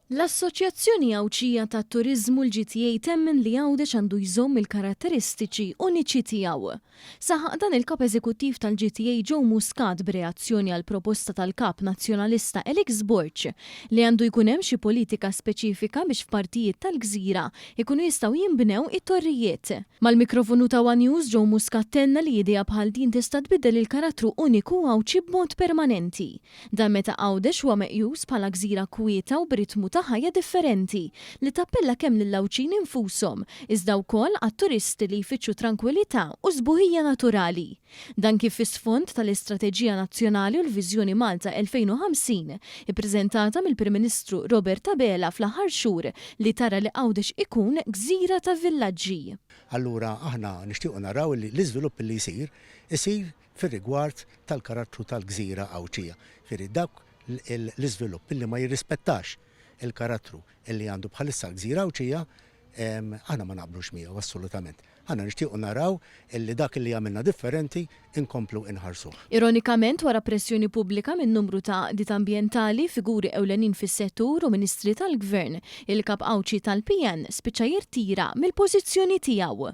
L-Assoċjazzjoni Għawdxija tat-Turiżmu l-GTA temmen li Għawdex għandu jżomm il-karatteristiċi uniċi tiegħu. Saħaq dan il-Kap Eżekuttiv tal-GTA Joe Muscat b'reazzjoni għall-proposta tal-Kap Nazzjonalista Alex Borg li għandu jkun hemm xi politika speċifika biex f'partijiet tal-gżira jkunu jistgħu jinbnew it-torrijiet. Mal-mikrofonu ta' one News Joe Muscat tenna li idea bħal din tista' tbiddel il-karattru uniku Għawdxi b'mod permanenti. Dan meta Għawdex huwa meqjus bħala gżira kwieta u b'ritmu ta' ħajja differenti li tappella kemm lill-Għawdxin infushom iżda wkoll għat-turisti li jfittxu trankwilità u sbuħija naturali. Dan kif fi sfond tal-Istrateġija Nazzjonali u l-Viżjoni Malta 2050 ippreżentata mill-Prim Ministru Robert Abela fl-aħħar xhur li tara li Għawdex ikun gżira ta' villaġġi. Allura aħna nixtiequ naraw li l-iżvilupp li jsir, isir fir-rigward tal-karattru tal-gżira Għawdxija. Jiġifieri dak l-iżvilupp li ma jirrispettax il-karattru li għandu bħalissa l-gżira Għawdxija, aħna ma naqblux miegħu assolutament. Aħna nixtiequ naraw li dak li jagħmilna differenti nkomplu nħarsuh. Ironikament, wara pressjoni pubblika minn numru ta' għaqdiet ambjentali, figuri ewlenin fis-settur u ministri tal-Gvern, il-Kap Għawdxi tal-PN spiċċa jirtira mill-pożizzjoni tiegħu.